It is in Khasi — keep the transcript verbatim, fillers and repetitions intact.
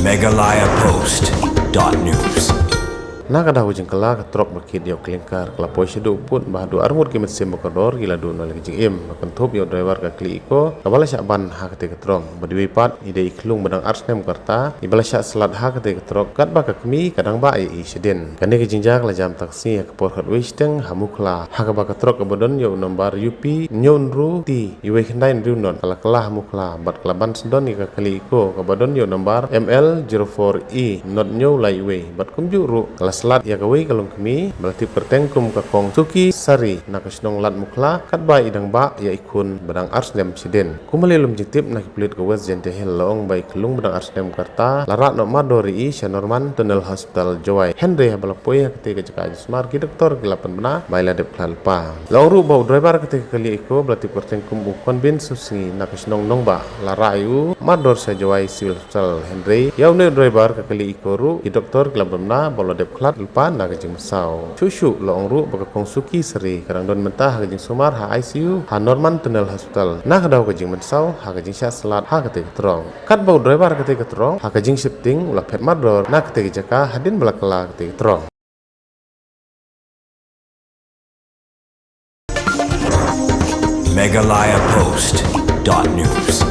Meghalaya Post dot news. Na ka daw jingkylla, ka trok ba kit ïa u klinker ka la poi shaduh pud, ba haduh arngut ki mynsiem ba kordor ki la duh noh ïa ka jingim. Ba kynthup ïa u driver ka kali Eeco kaba la shah ban ha katei ka trok. Bad iwei pat i dei i khyllung ba dang ar snem ka rta, iba la shah slad ha katei ka trok, katba ka kmie ka dang bah ïa i shadien. Kane ka jingjia ka la jia mynta ka sngi ha ka por khatwei shiteng ha Mukhla, ha kaba ka trok kaba don ïa u nombar U P hynñiew hynriew T iwei khyndai hynriew not ka la kylla ha Mukhla bad ka la ban sdang ïa ka kali Eeco kaba don ïa u nombar M L zero four E not hynñiew lai iwei, bad kumjuh ruh ka la slad ïa kawei ka longkmie ba la tip kyrteng kum ka Kong Suki Sari na ka shnong Lad Mukhla, katba i dang bah ïa i khun ba dang ar snem shadien. Kum ba la lum jingtip na ki pulit ka West Jaiñtia Hills, la ong ba i khyllung ba dang ar snem ka rta la rah noh mardor ïa i sha Norman Tunnel Hospital, Jowai. Hynrei haba la poi ha katei ka jaka jingsumar, ki doktor ki la pynbna ba i la dep khlad lypa. La ong ruh ba u driver katei ka kali Eeco ba la tip kyrteng kum u Konbin Susngi na ka shnong Nongbah la rah ïa u mardor sha Jowai Civil Hospital, hynrei ïa une u driver ka kali Eeco ruh ki doktor ki la pynbna ba u la dep khlad lypa na ka jingmynsaw. Shuh shuh la ong ruh ba ka Kong Suki Sari ka dang don mynta ha ka jingsumar ha I C U ha Norman Tunnel Hospital na ka daw ka jingmynsaw ha ka jingshah slad ha katei ka trok. Katba u driver katei ka trok, ha ka jingsheptieng u la phet mardor na katei ka jaka hadien ba la kylla katei ka trok. Meghalaya Post dot news.